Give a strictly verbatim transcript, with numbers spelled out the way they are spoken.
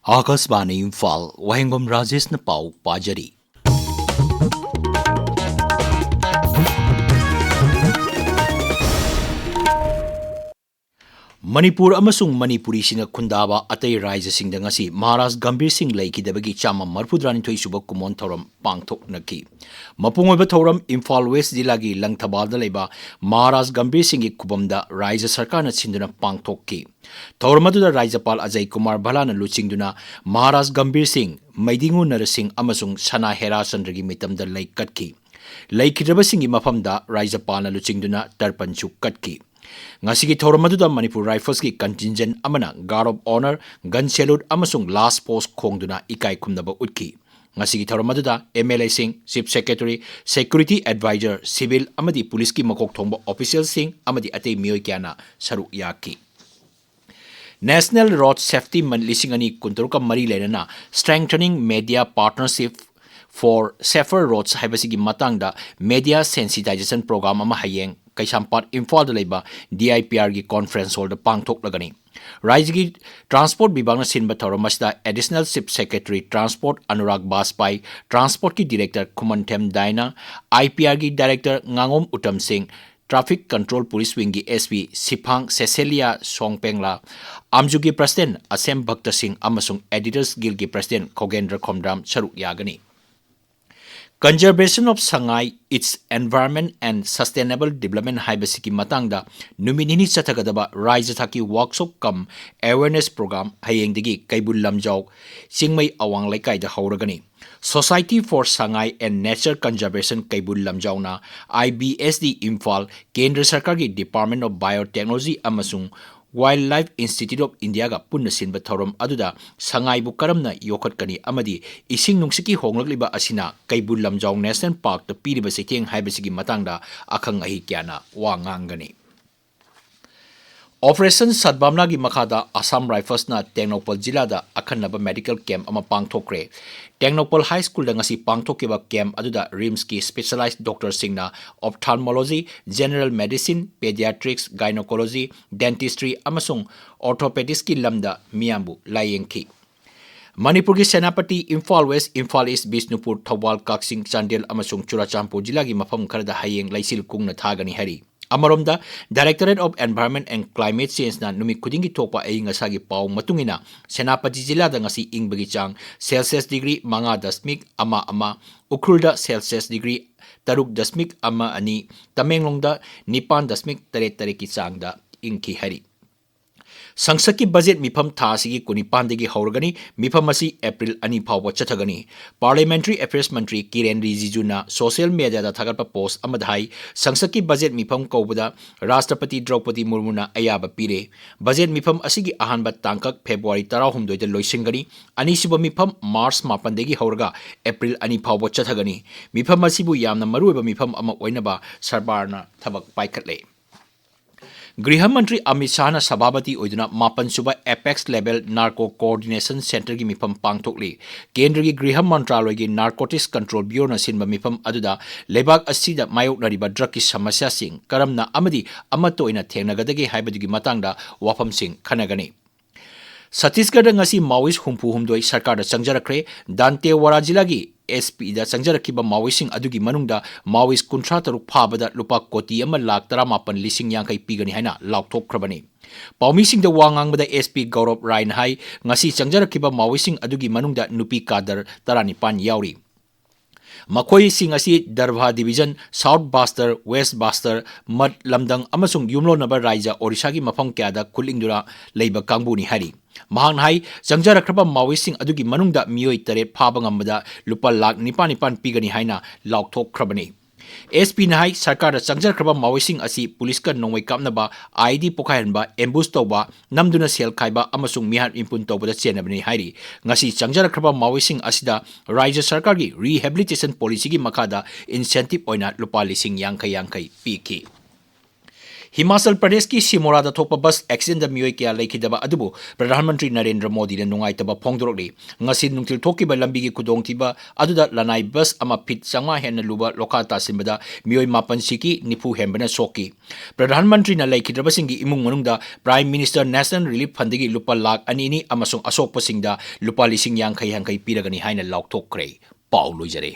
ꯑꯥꯀꯥꯁꯕꯥꯅꯤ ꯏꯝꯐꯥꯜ, ꯋꯥꯍꯦꯡꯕꯝ ꯔꯥꯖꯦꯁꯅ ꯄꯥꯎ ꯄꯥꯖꯔꯤ꯫ ꯃꯅꯤꯄꯨꯔ ꯑꯃꯁꯨꯡ ꯃꯅꯤꯄꯨꯔꯤꯁꯤꯡꯅ ꯈꯨꯟꯗꯥꯕ ꯑꯇꯩ ꯔꯥꯏꯖꯁꯤꯡꯗ ꯉꯁꯤ ꯃꯍꯥꯔꯥꯖ ꯒꯝꯚꯤꯔ ꯁꯤꯡ ꯂꯩꯈꯤꯗꯕꯒꯤ ꯆꯥꯝꯃ ꯃꯔꯤꯐꯨꯇꯔꯥꯅꯤꯊꯣꯏ ꯁꯨꯕ ꯀꯨꯝꯑꯣꯟ ꯊꯧꯔꯝ ꯄꯥꯡꯊꯣꯛꯅꯈꯤ꯫ ꯃꯄꯨꯡ ꯑꯣꯏꯕ ꯊꯧꯔꯝ ꯏꯝꯐꯥꯜ ꯋꯦꯁ ꯖꯤꯂꯥꯒꯤ ꯂꯪꯊꯕꯥꯜꯗ ꯂꯩꯕ ꯃꯍꯥꯔꯥꯖ ꯒꯝꯚꯤꯔ ꯁꯤꯡꯒꯤ ꯈꯨꯕꯝꯗ ꯔꯥꯏꯖ ꯁꯔꯀꯥꯔꯅ ꯁꯤꯟꯗꯨꯅ ꯄꯥꯡꯊꯣꯛꯈꯤ꯫ ꯊꯧꯔꯝ ꯑꯗꯨꯗ ꯔꯥꯖ꯭ꯌꯄꯥꯜ ꯑꯖꯌ ꯀꯨꯃꯥꯔ ꯚꯜꯂꯥꯅ ꯂꯨꯆꯤꯡꯗꯨꯅ ꯃꯍꯥꯔꯥꯖ ꯒꯝꯚꯤꯔ ꯁꯤꯡ, ꯃꯩꯗꯤꯉꯨ ꯅꯔꯁꯤꯡ ꯑꯃꯁꯨꯡ ꯁꯅꯥ ꯍꯦꯔꯥ ꯆꯟꯗ꯭ꯔꯒꯤ ꯃꯤꯇꯝꯗ ꯂꯩ ꯀꯠꯈꯤ꯫ ꯂꯩꯈꯤꯗ꯭ꯔꯕꯁꯤꯡꯒꯤ ꯃꯐꯝꯗ ꯔꯥꯖ꯭ꯌꯄꯥꯜꯅ ꯂꯨꯆꯤꯡꯗꯨꯅ ꯇꯔꯄꯟꯁꯨ ꯀꯠꯈꯤ꯫ ꯉꯁꯤꯒꯤ ꯊꯧꯔꯝ ꯑꯗꯨꯗ ꯃꯅꯤꯄꯨꯔ ꯔꯥꯏꯐꯜꯁꯀꯤ contingent ꯑꯃꯅ guard of honour, gun salute ꯑꯃꯁꯨꯡ last post ꯈꯣꯡꯗꯨꯅ ꯏꯀꯥꯏ ꯈꯨꯝꯅꯕ ꯎꯠꯈꯤ꯫ ꯉꯁꯤꯒꯤ ꯊꯧꯔꯝ ꯑꯗꯨꯗ MLAꯁꯤꯡ, Chief Secretary, Security Advisor, civil ꯑꯃꯗꯤ ꯄꯨꯂꯤꯁꯀꯤ ꯃꯀꯣꯛ ꯊꯣꯡꯕ officialꯁꯤꯡ ꯑꯃꯗꯤ ꯑꯇꯩ ꯃꯤꯑꯣꯏ ꯀꯌꯥꯅ ꯁꯔꯨꯛ ꯌꯥꯈꯤ꯫ National Road Safety Month ꯂꯤꯁꯤꯡ ꯑꯅꯤ ꯀꯨꯟꯇꯔꯨꯛꯀ ꯃꯔꯤ ꯂꯩꯅꯅ Strengthening Media Partnership for Safer Roads ꯍꯥꯏꯕꯁꯤꯒꯤ ꯃꯇꯥꯡꯗ media sensitization program ꯑꯃ ꯍꯌꯦꯡ ꯀꯩꯁꯥꯝꯄꯥꯠ ꯏꯝꯐꯥꯜꯗ ꯂꯩꯕ DIPRꯒꯤ conference hallꯗ ꯄꯥꯡꯊꯣꯛꯂꯒꯅꯤ꯫ ꯔꯥꯏꯖ꯭ꯌꯒꯤ transport ꯕꯤꯚꯥꯒꯅ ꯁꯤꯟꯕ ꯊꯧꯔꯝ ꯑꯁꯤꯗ Additional Chief Secretary Transport Anurag ꯕꯥꯖꯄꯥꯏ, transportꯀꯤ director ꯈꯨꯃꯟꯊꯦꯝ ꯗꯥꯏꯅꯥ, IPRꯒꯤ director ꯉꯥꯉꯣꯝ ꯎꯇꯝ ꯁꯤꯡ, Traffic Control Police Wingꯒꯤ SP ꯁꯤꯐꯥꯡ ꯁꯦꯁꯦꯂꯤꯌꯥ ꯁꯣꯡꯄꯦꯡꯂꯥ, ꯑꯥꯝꯖꯨꯒꯤ president ꯑꯁꯦꯝ ꯚꯛꯇ ꯁꯤꯡ ꯑꯃꯁꯨꯡ Editors Guildꯒꯤ president ꯈꯣꯒꯦꯟꯗ꯭ꯔ ꯈꯣꯝꯗ꯭ꯔꯥꯝ ꯁꯔꯨꯛ ꯌꯥꯒꯅꯤ꯫ Conservation of Sangai, Its Environment and Sustainable Development ꯍꯥꯏꯕꯁꯤꯒꯤ ꯃꯇꯥꯡꯗ ꯅꯨꯃꯤꯠ ꯅꯤꯅꯤ ꯆꯠꯊꯒꯗꯕ ꯔꯥꯏꯖ꯭ꯌ ꯊꯥꯛꯀꯤ workshop cum awareness program ꯍꯌꯦꯡꯗꯒꯤ ꯀꯩꯕꯨꯜ ꯂꯝꯖꯥꯎ ꯆꯤꯡꯃꯩ ꯑꯋꯥꯡ ꯂꯩꯀꯥꯏꯗ ꯍꯧꯔꯒꯅꯤ꯫ Society for Sangai and Nature Conservation Keibul ꯂꯝꯖꯥꯎꯅ IBSD Imphal, ꯀꯦꯟꯗ꯭ꯔ ꯁꯔꯀꯥꯔꯒꯤ Department of Biotechnology ꯑꯃꯁꯨꯡ Wildlife Institute of Indiaꯒ ꯄꯨꯟꯅ ꯁꯤꯟꯕ ꯊꯧꯔꯝ ꯑꯗꯨꯗ ꯁꯉꯥꯏꯕꯨ ꯀꯔꯝꯅ ꯌꯣꯛꯈꯠꯀꯅꯤ ꯑꯃꯗꯤ ꯏꯁꯤꯡ ꯅꯨꯡꯁꯤꯠꯀꯤ ꯍꯣꯡꯂꯛꯂꯤꯕ ꯑꯁꯤꯅ ꯀꯩꯕꯨꯜ ꯂꯝꯖꯥꯎ National Parkꯇ ꯄꯤꯔꯤꯕ ꯆꯩꯊꯦꯡ ꯍꯥꯏꯕꯁꯤꯒꯤ ꯃꯇꯥꯡꯗ ꯑꯈꯪ ꯑꯍꯩ ꯀꯌꯥꯅ ꯋꯥ ꯉꯥꯡꯒꯅꯤ꯫ Operation ꯁꯗꯚꯥꯕꯅꯥꯒꯤ ꯃꯈꯥꯗ Assam Riflesꯅ ꯇꯦꯡꯅꯧꯄꯜ ꯖꯤꯂꯥꯗ ꯑꯈꯟꯅꯕ medical camp ꯑꯃ ꯄꯥꯡꯊꯣꯛꯈ꯭ꯔꯦ꯫ ꯇꯦꯡꯅꯧꯄꯜ High Schoolꯗ ꯉꯁꯤ ꯄꯥꯡꯊꯣꯛꯈꯤꯕ camp ꯑꯗꯨꯗ RIMSꯀꯤ specialized doctorꯁꯤꯡꯅ Ophthalmology, General Medicine, Pediatrics, Gynecology, Dentistry ꯑꯃꯁꯨꯡ Orthopedicsꯀꯤ ꯂꯝꯗ ꯃꯤꯌꯥꯝꯕꯨ ꯂꯥꯌꯦꯡꯈꯤ꯫ ꯃꯅꯤꯄꯨꯔꯒꯤ ꯁꯦꯅꯥꯄꯇꯤ, ꯏꯝꯐꯥꯜ ꯋꯦꯁ, ꯏꯝꯐꯥꯜ ꯏꯁ, ꯕꯤꯁꯅꯨꯄꯨꯔ, ꯊꯧꯕꯥꯜ, ꯀꯛꯆꯤꯡ, ꯆꯥꯟꯗꯦꯜ ꯑꯃꯁꯨꯡ ꯆꯨꯔꯥꯆꯥꯟꯄꯨꯔ ꯖꯤꯂꯥꯒꯤ ꯃꯐꯝ ꯈꯔꯗ ꯍꯌꯦꯡ ꯂꯩꯆꯤꯜ ꯀꯨꯡꯅ ꯊꯥꯒꯅꯤ ꯍꯥꯏꯔꯤ꯫ ꯑꯃꯔꯣꯝꯗ, Directorate of Environment and Climate Change-ꯅ ꯅꯨꯃꯤꯠ ꯈꯨꯗꯤꯡꯒꯤ ꯊꯣꯛꯄ ꯑꯏꯪ ꯑꯁꯥꯒꯤ ꯄꯥꯎ ꯃꯇꯨꯡ ꯏꯟꯅ, ꯁꯦꯅꯥꯄꯇꯤ ꯖꯤꯂꯥꯗ ꯉꯁꯤ ꯏꯪꯕꯒꯤ ꯆꯥꯡ ꯁꯦꯜꯁꯤꯌꯁ ꯗꯤꯒ꯭ꯔꯤ ꯃꯉꯥ ꯗꯁꯃꯤꯛ ꯑꯃ ꯑꯃ, ꯎꯈ꯭ꯔꯨꯜꯗ ꯁꯦꯜꯁꯤꯌꯁ ꯗꯤꯒ꯭ꯔꯤ ꯇꯔꯨꯛ ꯗꯁꯃꯤꯛ ꯑꯃ ꯑꯅꯤ, ꯇꯃꯦꯡꯂꯣꯡꯗ ꯅꯤꯄꯥꯟ ꯗꯁꯃꯤꯛ ꯇꯔꯦꯠ ꯇꯔꯦꯠꯀꯤ ꯆꯥꯡꯗ ꯏꯪꯈꯤ ꯍꯥꯏꯔꯤ꯫ ꯁꯪꯁꯠꯀꯤ ꯕꯖꯦꯠ ꯃꯤꯐꯝ ꯊꯥ ꯑꯁꯤꯒꯤ ꯀꯨꯟꯅꯤꯄꯥꯟꯗꯒꯤ ꯍꯧꯔꯒꯅꯤ꯫ ꯃꯤꯐꯝ ꯑꯁꯤ ꯑꯦꯄ꯭ꯔꯤꯜ ꯑꯅꯤ ꯐꯥꯎꯕ ꯆꯠꯊꯒꯅꯤ꯫ Parliamentary Affairs ꯃꯟꯇ꯭ꯔꯤ ꯀꯤꯔꯦꯟ ꯔꯤꯖꯤꯖꯨꯅ social media-ꯗ ꯊꯥꯒꯠꯄ post ꯑꯃꯗ ꯍꯥꯏ, ꯁꯪꯁꯠꯀꯤ ꯕꯖꯦꯠ ꯃꯤꯐꯝ ꯀꯧꯕꯗ ꯔꯥꯁꯇ꯭ꯔꯄꯇꯤ ꯗ꯭ꯔꯧꯄꯗꯤ ꯃꯨꯔꯃꯨꯅ ꯑꯌꯥꯕ ꯄꯤꯔꯦ꯫ ꯕꯖꯦꯠ ꯃꯤꯐꯝ ꯑꯁꯤꯒꯤ ꯑꯍꯥꯟꯕ ꯇꯥꯡꯀꯛ ꯐꯦꯕ꯭ꯔꯨꯋꯥꯔꯤ ꯇꯔꯥꯍꯨꯝꯗꯣꯏꯗ ꯂꯣꯏꯁꯤꯟꯒꯅꯤ꯫ ꯑꯅꯤꯁꯨꯕ ꯃꯤꯐꯝ ꯃꯥꯔꯆ ꯃꯥꯄꯟꯗꯒꯤ ꯍꯧꯔꯒ ꯑꯦꯄ꯭ꯔꯤꯜ ꯑꯅꯤ ꯐꯥꯎꯕ ꯆꯠꯊꯒꯅꯤ꯫ ꯃꯤꯐꯝ ꯑꯁꯤꯕꯨ ꯌꯥꯝꯅ ꯃꯔꯨꯑꯣꯏꯕ ꯃꯤꯐꯝ ꯑꯃ ꯑꯣꯏꯅꯕ ꯁꯔꯀꯥꯔꯅ ꯊꯕꯛ ꯄꯥꯏꯈꯠꯂꯦ꯫ ꯒ꯭ꯔꯤꯍ ꯃꯟꯇ꯭ꯔꯤ ꯑꯃꯤꯠ ꯁꯥꯍꯅ ꯁꯚꯥꯄꯇꯤ ꯑꯣꯏꯗꯨꯅ ꯃꯥꯄꯟꯁꯨꯕ Apex Level Narco Coordination Centre-ꯒꯤ ꯃꯤꯐꯝ ꯄꯥꯡꯊꯣꯛꯂꯤ꯫ ꯀꯦꯟꯗ꯭ꯔꯒꯤ ꯒ꯭ꯔꯤꯍ ꯃꯟꯇ꯭ꯔꯥꯂꯣꯏꯒꯤ Narcotics Control Bureau-ꯅ ꯁꯤꯟꯕ ꯃꯤꯐꯝ ꯑꯗꯨꯗ ꯂꯩꯕꯥꯛ ꯑꯁꯤꯗ ꯃꯥꯌꯣꯛꯅꯔꯤꯕ drug-ꯀꯤ ꯁꯃꯁ꯭ꯌꯥꯁꯤꯡ ꯀꯔꯝꯅ ꯑꯃꯗꯤ ꯑꯃꯠꯇ ꯑꯣꯏꯅ ꯊꯦꯡꯅꯒꯗꯒꯦ ꯍꯥꯏꯕꯗꯨꯒꯤ ꯃꯇꯥꯡꯗ ꯋꯥꯐꯝꯁꯤꯡ ꯈꯟꯅꯒꯅꯤ꯫ ꯁꯠꯇꯤꯁꯒꯔꯗ ꯉꯁꯤ Maoist ꯍꯨꯝꯐꯨ ꯍꯨꯝꯗꯣꯏ ꯁꯔꯀꯥꯔꯗ ꯆꯪꯖꯔꯛꯈ꯭ꯔꯦ꯫ ꯗꯥꯟꯇꯦꯋꯥꯔꯥ ꯖꯤꯂꯥꯒꯤ S P-ꯗ ꯆꯪꯖꯔꯛꯈꯤꯕ Maoist-ꯁꯤꯡ ꯑꯗꯨꯒꯤ ꯃꯅꯨꯡꯗ Maoist ꯀꯨꯟꯊ꯭ꯔꯥ ꯇꯔꯨꯛ ꯐꯥꯕꯗ ꯂꯨꯄꯥ ꯀꯣꯇꯤ ꯑꯃ ꯂꯥꯈ ꯇꯔꯥꯃꯥꯄꯟ ꯂꯤꯁꯤꯡ ꯌꯥꯡꯈꯩ ꯄꯤꯒꯅꯤ ꯍꯥꯏꯅ ꯂꯥꯎꯊꯣꯛꯈ꯭ꯔꯕꯅꯤ꯫ ꯄꯥꯎꯃꯤꯁꯤꯡꯗ ꯋꯥ ꯉꯥꯡꯕꯗ S P ꯒꯧꯔꯕ ꯔꯥꯏꯅ ꯍꯥꯏ, ꯉꯁꯤ ꯆꯪꯖꯔꯛꯈꯤꯕ Maoist-ꯁꯤꯡ ꯑꯗꯨꯒꯤ ꯃꯅꯨꯡꯗ ꯅꯨꯄꯤ cadre ꯇꯔꯥꯅꯤꯄꯥꯟ ꯌꯥꯎꯔꯤ꯫ ꯃꯈꯣꯏꯁꯤꯡ ꯑꯁꯤ ꯗꯔꯚꯥ Division, South Bastar, West Bastar, ꯃꯠ ꯂꯝꯗꯝ ꯑꯃꯁꯨꯡ ꯌꯨꯝꯂꯣꯟꯅꯕ ꯔꯥꯖ꯭ꯌ ꯑꯣꯔꯤꯁꯥꯒꯤ ꯃꯐꯝ ꯀꯌꯥꯗ ꯈꯨꯠꯂꯤꯡꯗꯨꯅ ꯂꯩꯕ ꯀꯥꯡꯕꯨꯅꯤ ꯍꯥꯏꯔꯤ꯫ ꯃꯍꯥꯛꯅ ꯍꯥꯏ, ꯆꯪꯖꯔꯛꯈ꯭ꯔꯕ Maoist-ꯁꯤꯡ ꯑꯗꯨꯒꯤ ꯃꯅꯨꯡꯗ ꯃꯤꯑꯣꯏ ꯇꯔꯦꯠ ꯐꯥꯕ ꯉꯝꯕꯗ ꯂꯨꯄꯥ ꯂꯥꯈ ꯅꯤꯄꯥꯟ ꯅꯤꯄꯥꯟ ꯄꯤꯒꯅꯤ ꯍꯥꯏꯅ ꯂꯥꯎꯊꯣꯛꯈ꯭ꯔꯕꯅꯤ꯫ S P-ꯅ ꯍꯥꯏ, ꯁꯔꯀꯥꯔꯗ ꯆꯪꯖꯔꯛꯈ꯭ꯔꯕ Maoist-ꯁꯤꯡ ꯑꯁꯤ ꯄꯨꯂꯤꯁꯀ ꯅꯣꯡꯃꯩ ꯀꯥꯞꯅꯕ, I E D ꯄꯣꯈꯥꯏꯍꯟꯕ, ambush ꯇꯧꯕ, ꯅꯝꯗꯨꯅ ꯁꯦꯜ ꯈꯥꯏꯕ ꯑꯃꯁꯨꯡ ꯃꯤꯍꯥꯠ ꯃꯤꯄꯨꯟ ꯇꯧꯕꯗ ꯆꯦꯟꯅꯕꯅꯤ ꯍꯥꯏꯔꯤ꯫ ꯉꯁꯤ ꯆꯪꯖꯔꯛꯈ꯭ꯔꯕ Maoist-ꯁꯤꯡ ꯑꯁꯤꯗ ꯔꯥꯖ꯭ꯌ ꯁꯔꯀꯥꯔꯒꯤ rehabilitation policy-ꯒꯤ ꯃꯈꯥꯗ incentive ꯑꯣꯏꯅ ꯂꯨꯄꯥ ꯂꯤꯁꯤꯡ ꯌꯥꯡꯈꯩ ꯌꯥꯡꯈꯩ ꯄꯤꯈꯤ꯫ ꯍꯤꯃꯥꯆꯜ ꯄ꯭ꯔꯗꯦꯁꯀꯤ ꯁꯤꯃꯣꯔꯥꯗ ꯊꯣꯛꯄ ꯕꯁ ꯑꯦꯛꯁꯤꯗꯦꯟꯗ ꯃꯤꯑꯣꯏ ꯀꯌꯥ ꯂꯩꯈꯤꯗꯕ ꯑꯗꯨꯕꯨ ꯄ꯭ꯔꯙꯥꯟ ꯃꯟꯇ꯭ꯔꯤ ꯅꯔꯦꯟꯗ꯭ꯔ ꯃꯣꯗꯤꯅ ꯅꯨꯡꯉꯥꯏꯇꯕ ꯐꯣꯡꯗꯣꯔꯛꯂꯤ꯫ ꯉꯁꯤ ꯅꯨꯡꯊꯤꯜ ꯊꯣꯛꯈꯤꯕ ꯂꯝꯕꯤꯒꯤ ꯈꯨꯗꯣꯡꯊꯤꯕ ꯑꯗꯨꯗ ꯂꯅꯥꯏ ꯕꯁ ꯑꯃ ꯐꯤꯠ ꯆꯥꯝꯃꯉꯥ ꯍꯦꯟꯅ ꯂꯨꯕ ꯂꯣꯈꯥ ꯇꯥꯁꯤꯟꯕꯗ ꯃꯤꯑꯣꯏ ꯃꯥꯄꯟ ꯁꯤꯈꯤ, ꯅꯤꯐꯨ ꯍꯦꯟꯕꯅ ꯁꯣꯛꯈꯤ꯫ ꯄ꯭ꯔꯙꯥꯟ ꯃꯟꯇ꯭ꯔꯤꯅ ꯂꯩꯈꯤꯗ꯭ꯔꯕꯁꯤꯡꯒꯤ ꯏꯃꯨꯡ ꯃꯅꯨꯡꯗ Prime Minister National Relief Fundꯗꯒꯤ ꯂꯨꯄꯥ ꯂꯥꯈ ꯑꯅꯤ ꯑꯅꯤ ꯑꯃꯁꯨꯡ ꯑꯁꯣꯛꯄꯁꯤꯡꯗ ꯂꯨꯄꯥ ꯂꯤꯁꯤꯡ ꯌꯥꯡꯈꯩ ꯌꯥꯡꯈꯩ ꯄꯤꯔꯒꯅꯤ ꯍꯥꯏꯅ ꯂꯥꯎꯊꯣꯛꯈ꯭ꯔꯦ꯫ ꯄꯥꯎ ꯂꯣꯏꯖꯔꯦ꯫